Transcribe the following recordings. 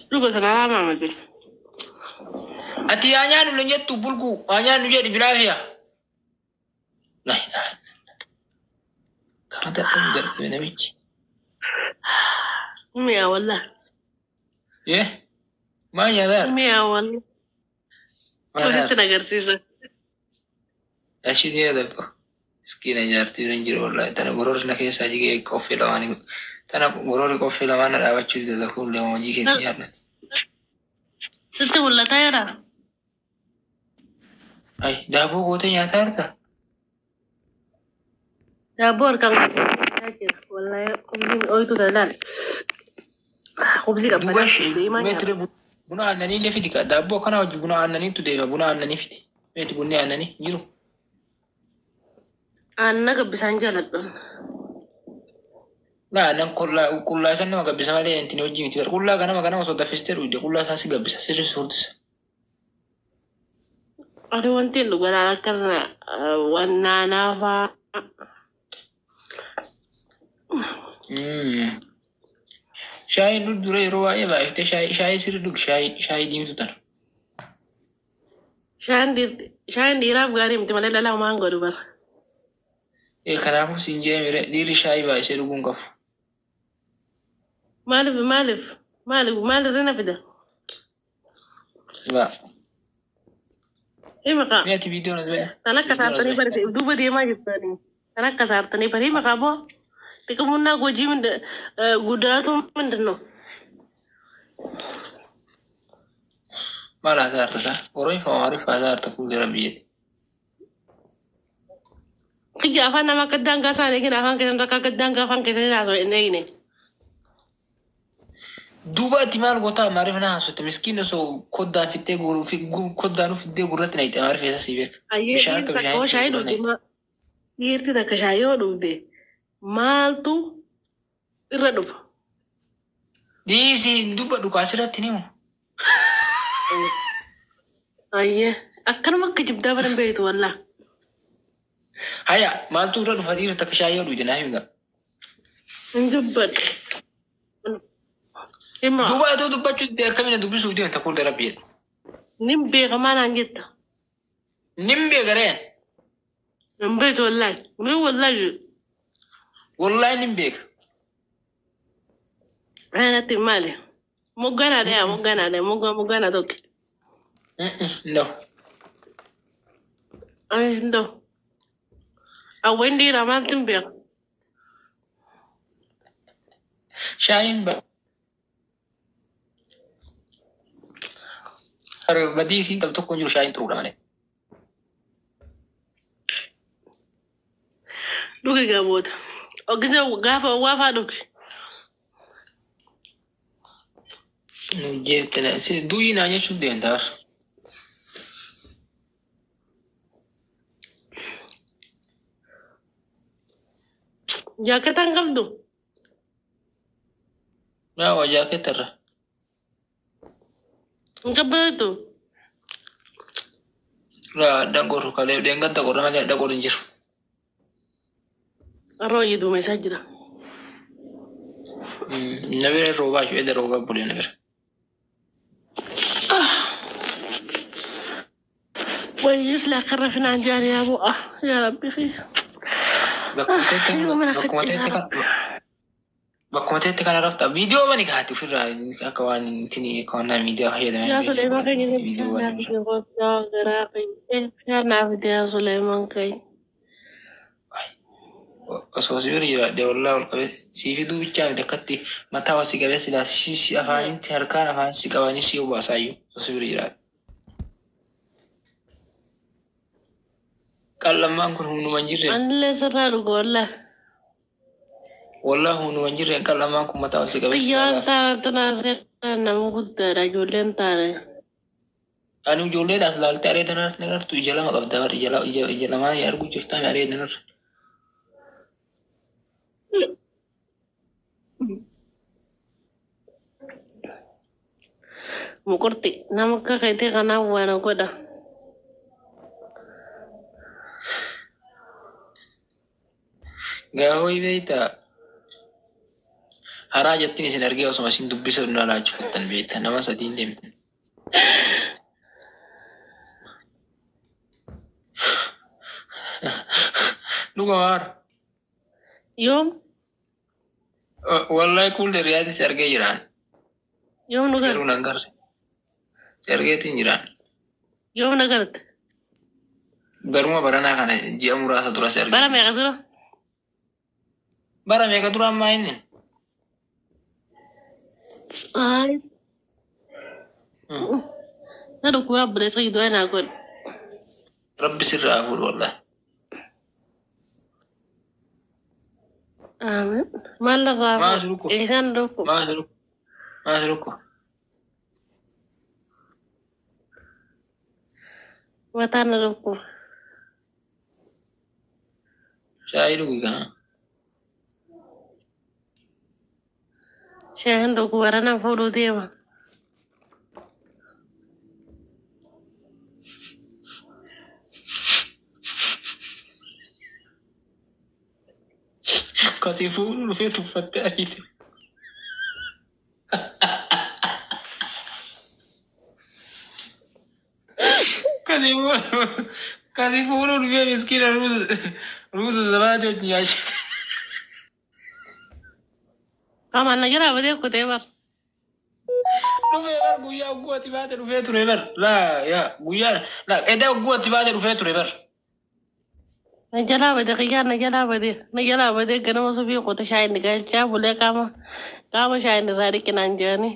Dhuga sana lama mati. Ati yaa nyaannu hin jettu bulguu haa nyaannu jedhi bilaa fiya. Laa ilaaha illallah. Kama dadhabu dadhabe namichi. Mi'a wallah. Yee maal nyaataa jirta? Mi'a wallah. Maal Walitti nyaataa? agarsiisa. Ashii ni yaadabba. Miskiina jaartii bira hin jiru wallaahi. Tana gororri na keessaa jigee qoffee lamaanii tana gororri qoffee lamaan na dhaabachuu dida kuullee hojii keetii nyaadhati. Sitti mul'ataa jira. Ay daaboo gootee nyaataa jirta? Daabboo harkaan guutaa jira. Wallahi qubsiin ooyitu talaan. Qubsii Duuba qabbanaa ishee deemaa meetira nyaata. buna aannanii illee fidi daabboo akkanaa hojii buna aannaniitu deema buna aannanii fidi. Meeti bunni aannanii jiru. Aannan gabbisaan jaaladhu. Laa aannan qullaa qullaa isan nama gabbisa malee intini hojii miti bar qullaa ganama ganama osoo danfistee dhugde qullaa isaa si gabbisa sirri si furdisa. Ani wanti hin dhugan akka waan naanaa fa'aa. Shaayiin dhug dura yeroo baay'ee baay'iftee shaayii shaayii sirri dhug shaayii shaayii diimtuu tana. Shaayin dhiiraaf gaarii miti malee dhalaa homaa hin godhu bara. Ee kanaafuu siin jee mire dhiirri shaayii baay'isee dhuguu hin qabu. Maaliif maaliif maaliif maal irra fida? Laa. Hima kaa. Mee ati viidiyoon as ba'e. Tan akka Viidiyoon as saartanii ba'e. bari duuba deemaa jirtanii. Tan akka saartanii bari hima kaa boo. ጥቅሙና ጎጂ ጉዳቱ ምንድን ነው? Maal haasaa harta isaa? Oromoo Amaariffaa haasaa harta kuulee rabbi jedhe. Kiyya afaan nama akka daangaa isaan eegin afaan keessan takka akka daangaa afaan keessanii haasoo hin eegne. Duuba ati maal gootaa Amaariff na haasofte miskiin osoo koddaan fittee koddaan fittee gurratti na hitte Amaariff eessa sii beeka. Ayyee Bishaan dhiirri akka takka hoo bishaanitti shaayii gurra na dhugde hitte. Dhiirti takka shaayii yoo dhugde maaltu irra dhufa? Dhiisii dubbadhu kaa asirratti ni himu. Ayyee akkanuma akka jibdaa bara hin beektu wallaa. Haya maaltu irra dhufa dhiirri takka shaayii yoo dhugde naa himi gaa. Hin dubbadhu. Hima Duuba atoo dubbachuu didde akkamiin dubbisuuf deemta kuulee rabbi jedhe. nin beeka maal jetta? Nin beeka reen. Hin beektu wallaahi. Min wallaahi. Wallaahi nin beeka. Anatti maali? Mogganaa dhaya mogganaa dhaya moggaa mogganaa tokko. No. Ay ndoo. Awween dhiiraa maaltu hin beeku? Shaayiin badii isiin qabdu tokko hin jiru shaayiin xuruudha malee. Dhugi gaboota. Oggisa gaafa owwaa dhugi. Nu jeette du'ii naa jechuuf deemta bar. Jaakketaa hin qabdu? Maa waa jaaketta irra. Hin qabbaneettu? Laa dhanqoru kalee dheengadda qorra malee dhaqoru hin jiru. Har'a hojii duumessaa jira. Na bira roobaa ishee edda roobaa bulee na bira. Wayyus laa karra finaan jaariyaa bu'a. Yaa Rabbi kiyya. Bakkuma teetti Yoo mana bakkuma akka teetti kana bakkuma teetti kana rafta viidiyoo bani gaati ofirraa akka waan intini akka waan miidiyaa fayyadaman Yaa Suleeman keenya viidiyoo bishaan bani. naaf fide kottaa garaa keenya. Bishaan naaf fide yaa Suleeman keenya. Osoo si bira jiraadhe wallaahi ol qabee sii fiduu bichaa miti akkatti mataa wasii qabee silaa si si afaanitti harkaan afaan si qabanii si obaasaayyuu osoo si bira jiraadhe. Qal'ammaan kun humnuma hin jirreen Anillee sirraa dhuga wallaahi. wallaahi humnuma hin jirreen qal'ammaan kun mataa wasii qabee Biyya silaa waan gaafa. taana tanaa seeraan nama guddaadha ijoolleen taane. Ani ijoolleedhaas laaltee areeda irratti ni agartu ija lama qabda bar ija ija ija lamaan arguu jirtaa mi areeda irra. Muqurti nama akka keetii kanaaf waan godha. Gaafa wayii beektaa Haraa jettiin isin argee osuma isin dubbisa nu alaachi kuttan beekta nama sadiin deemtan. Dhuga waar. Yoom Wallahi kuullee Riyaadis argee jiraan. yoom nu Garuu garte? nan garre. Si argeetiin jiraan. Yoom na garte? Garuma baranaa kana ji'a muraasa dura si Bara argee. meeqa dura? Bara meeqa dura ammaa inni? Ay, na dhukkuba obboleessa gidduu naa godhe. Rabbi sirraa fuudhu wallahi. Amiin. Maal irraa Maa fuudhu? si dhukku? Isaan dhukku. Maa si dhukku? Maa si dhukku? Mataan na dhukkuba. Shaayii dhugi kana. Shaahin dhukkuba baranaan fuudhuu deema. Kasi fuudhu dhufee tuffattee ariite. Kasi fuudhu kasi fuudhu dhufee miskiina ruuza sabaati wajjin nyaachite. Qaamaan na jalaa badee kutee bar. Dhufee bar guyyaa ogguu ati baate dhufee ture bar. Laa yaa guyyaa laa edaa ogguu ati baate dhufee ture bar. Na jalaa badee xiyyaan na jalaa badee na jalaa badee ganama subii qote shaayin dhiqachaa bulee qaama qaama shaayin irraa dhiqinaan jedhanii.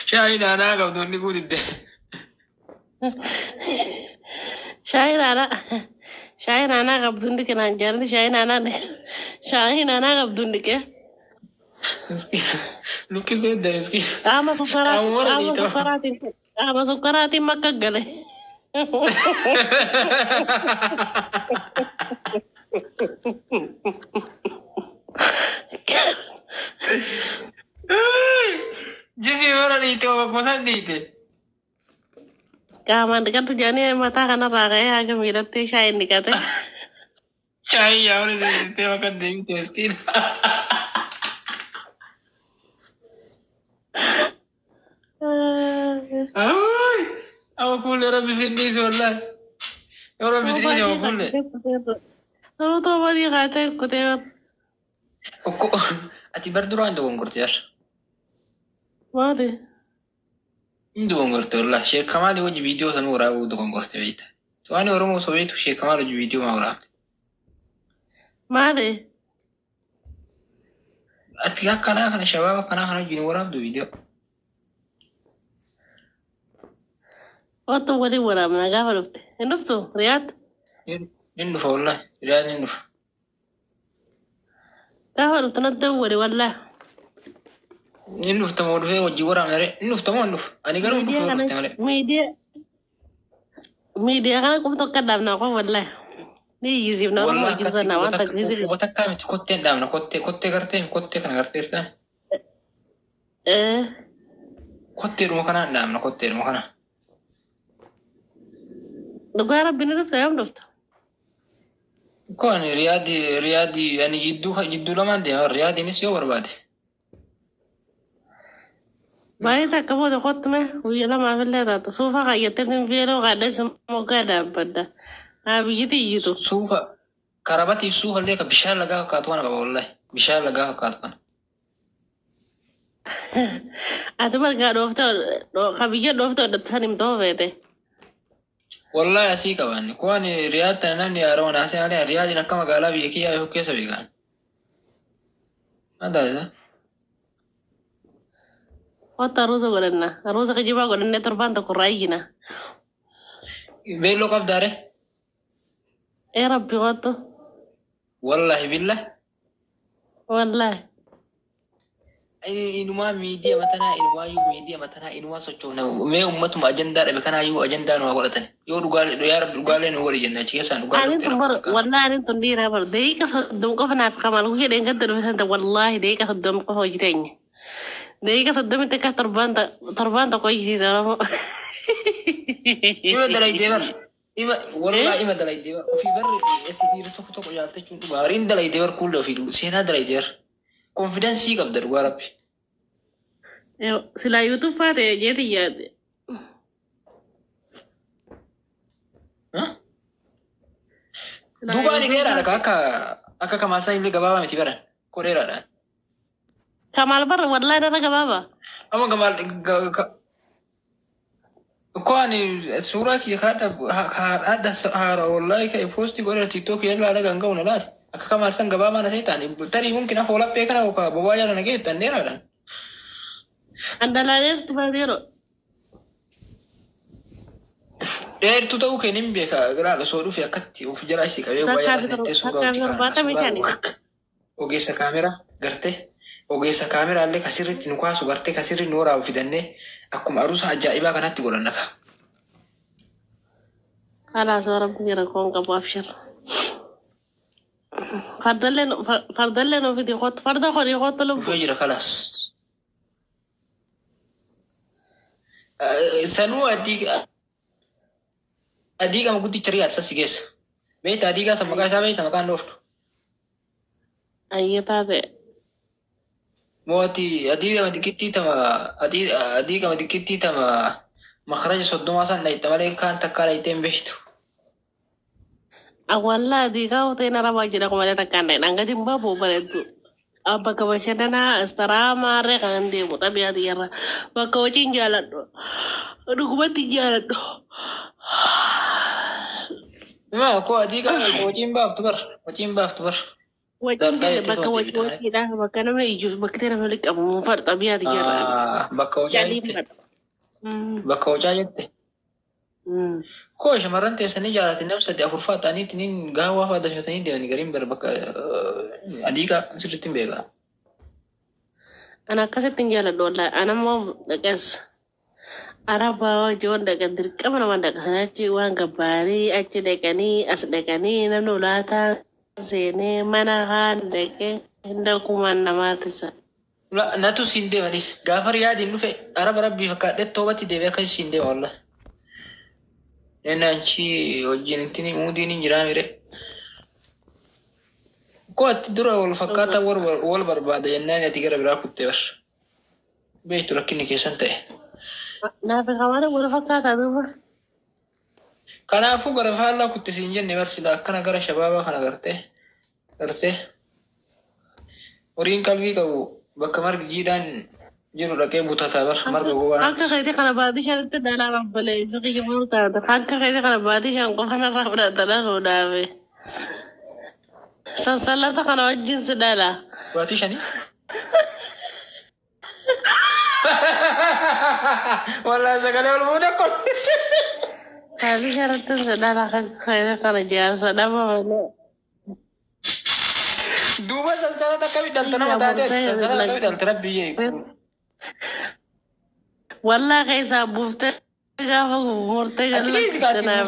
Shaayii naanaa qabdu inni guutitte. Shaayii naanaa shaayii naanaa qabduun dhiqinaan jedhanii shaayii naanaa shaayii naanaa qabduun dhiqee. Miskiina luqqisuu edda miskiina. Qaama sukkaraa Qaama warra qaama dhiitoo. sukkaraatiin qaama sukkaraatiin makka gale. Jismi warra dhiitoo bakkuma san dhiite. Qaamaan dhiqatu jedhanii mataa kanarraa ka'ee haga miidhattee shaayiin dhiqate. Shaayii yaa warra seeftee bakka deemte miskiina. Ay, awa kuulee rabbi sin dhiisu wallahi. Yoo rabbi sin dhiise awa kuulee. Garuu toobadii kaatee kutee bar. Okko ati bar duraan dogongorte jar. Maali? Hin dogongorte wallahi. Sheek Kamaali wajji viidiyoo sanuu waraabuu dogongorte beekta. Waan Oromoo osoo beektu Sheek Kamaal wajji viidiyoo maa waraabde. Maali? Ati akkanaa kana shabaaba akkanaa kana wajjin waraabdu viidiyoo. Otto waliin waraabna gaafa dhufte. Hin dhuftu Riyaad? Hin dhufa wallahi. Riyaad hin dhufa. Gaafa dhuftu natti wali wallahi. Hin dhufta moo dhufee wajjin waraabna ree? Hin dhufta moo hin dhufu? Ani garuu hin dhufu Miidiyaa yoo kana dhufte malee. miidiyaa miidiyaa kana qubtu akka dhaabna qofa wallahi. Ni iyyisiifna Oromoo Wallahi wajjin akkatti sana waan takka ni quba takkaa miti kotteen dhaabna kottee kottee gartee kottee kana gartee jirtaa? Eh Kotteedhuma kanaan dhaabna kotteedhuma kana. Dhugaa rabbi ni dhufta yoom dhufta? Ko ani Riyaadii Riyaadii ani jidduu jidduu lamaan deema Riyaadiinis yoo barbaade. Baay'ee takka booda kottume guyyaa lamaaf illee taata. Suufa kaayyattee feeroo kaadhee moggaa dhaabbadda. Haa biyyiti iyyitu. Suufa karabatiif suufa illee ka bishaan lagaa fakkaatu kana qaba wallahi bishaan lagaa fakkaatu kana. Ati margaa dhooftee ka biyya dhooftee hodhatte san himtoo feete. Wallahi asii qabaanne ko ani Riyaad tana namni haarawan haasee malee Riyaadiin akka magaalaa biyya kiyyaa yoo keessa beekan. Maal taasisa? Kottu aruusa godhanna. Aruusa kijibaa godhannee torbaan tokko irraa iyyina. Beelloo qabdaare? Ee rabbi kottu. Wallahi billah. Wallaahi. Inumaa miidiyaa matanaa inumaayyuu miidiyaa matanaa inumaa sochoofna mee ummatuma ajandaa dhabe kanaayyuu ajandaa numaa godhatan yoo dhugaalee yaa rabbi dhugaalee nu godhi jenna achi keessaan dhugaa Anin dhufte tun rakkoo bar takka. wallaahi anin tun dhiiraa bar daqiiqa 30 qofa naaf kamal guyyaa dheengadda dhufe santa wallaahi daqiiqa 30 qofa hojii teenya. Daqiiqa 30tti akka torbaan tokko hojjisiisa Oromoo. Ima dalaydee bar ima wallahi ima dalaydee bar ofii barri itti dhiirri tokko tokko jaaltachuun dhugaa bari in dalaydee bar kuullee ofii dhugu seenaa dalaydee bar. Confidence qabda dhugaa rabbi. Silaa YouTube faa ta'e jeeti yaade. Duuba ani dheeraadha akka Kamaal isaa illee gabaabaa miti baran. Koo dheeraadha. Kamaal barra wallaahi dara gabaabaa. Amma Kamaal koo ani suuraa kiyya haadha haara wallaahi ka'e poostii godhe TikTok yallaa dhagaan ga'u na laate. Akka Kamaal san gabaabaa na ta'e ta'ani tarii mumkin afoo laphee kana yookaan bobaa jala na geettan dheeraadhaan. Andalaalee bareero. Dheertuu ta'uu kee nin beeka giraadha soo dhufe akkatti of jalaa isii qabee bobaa jala nettee suuraa hojii kana ogeessa kaameraa gartee ogeessa kaameraa illee kasirritti nu kaasu gartee kasirri nu waraabu fidannee akkuma aruusa ajaa'ibaa kanatti godhanna ka. Kalaas warabni jira koon qabu abshir. Fardalleen ofiti qottu farda qorii qottu lubbu. Dhufee jira kalaas. Sanuu adii qama guddicha riyaad san si geessa. Beekta adii gaasa maqaa isaa beekta maqaan dhooftu. Ayyee taate. Mooti adii qama xiqqittii tama adii qama xiqqittii tama makaraja 30 san dhayita malee kaan takkaa dhayitee hin beektu. Awwallaa adii kaa ta'e narabaa jira kuma takkaan dhayidha. Angati hin babu bareeddu. Bakka bashannanaa istaraamaa irree kan deemu xabiyaa xiyyaarra bakka hojii hin jaaladhu. Dhugumatti hin jaaladhu. Maa koo adii qama hojiin baaftu bar hojiin baaftu bar. Wajiin bakka wajiidha bakka namni iyyuu bakka ta'e namni qabu fadhu xabiyaa xiyyaarra. Bakka hojaa jette. Bakka hojaa jette. Koo shamarran teessanii jaalatin nam 3 4 fa'aa ta'anii ittiin gaawwaa fa'aa daffatanii deemanii gariin bara bakka adii qaa sirriitti hin beekaa. Ana akkasitti hin jaaladhu wallaahi. Ana immoo dhaqas arabaa wajjin dhaqan dirqama nama dhaqsan achi waan gabbaarii achi dhaqanii as dhaqanii namni ulaataa seenee mana haan dhaqee hunda kumaan namaatisa. Natu siin deemanis gaafa riyaadiin dhufe araba rabbii fakkaadhee toobatti deebi'ee akkas siin deema wallaahi. Inni anchi wajjin ittiin muudiin hin jiraa mire. Koo ati dura wal fakkaataa wal barbaada jennaan ati gara biraa kuttee bar. Beektu rakkinni keessan ta'e. Naafi qabaana wal fakkaataa duuba. Kanaafuu gara faallaa kutte siin jenne bar sila akkana gara shabaabaa kana gartee horiin qalbii qabu bakka margi jiidhaan jiru dhaqee butataa bar marga gogaa. Akka keetii kana baatii shanitti dhalaa babbalee suqii maal taata? Akka keetii kana baatii shan qofa narraa fudhata dhaluu dhaabe. Sansalata kana wajjin si dhala. Baatii shanii? Wallaahi sagalee ol fuudhee kun. Baatii shanitti si dhala akka keetii kana jaarsa dhaba malee. Duuba sansalata akkamii dhalta nama taatee sansalata akkamii dhalta rabbi jee. Wallaahi keessaa buuftee gaafa murtee Ati galatti kaati naaf.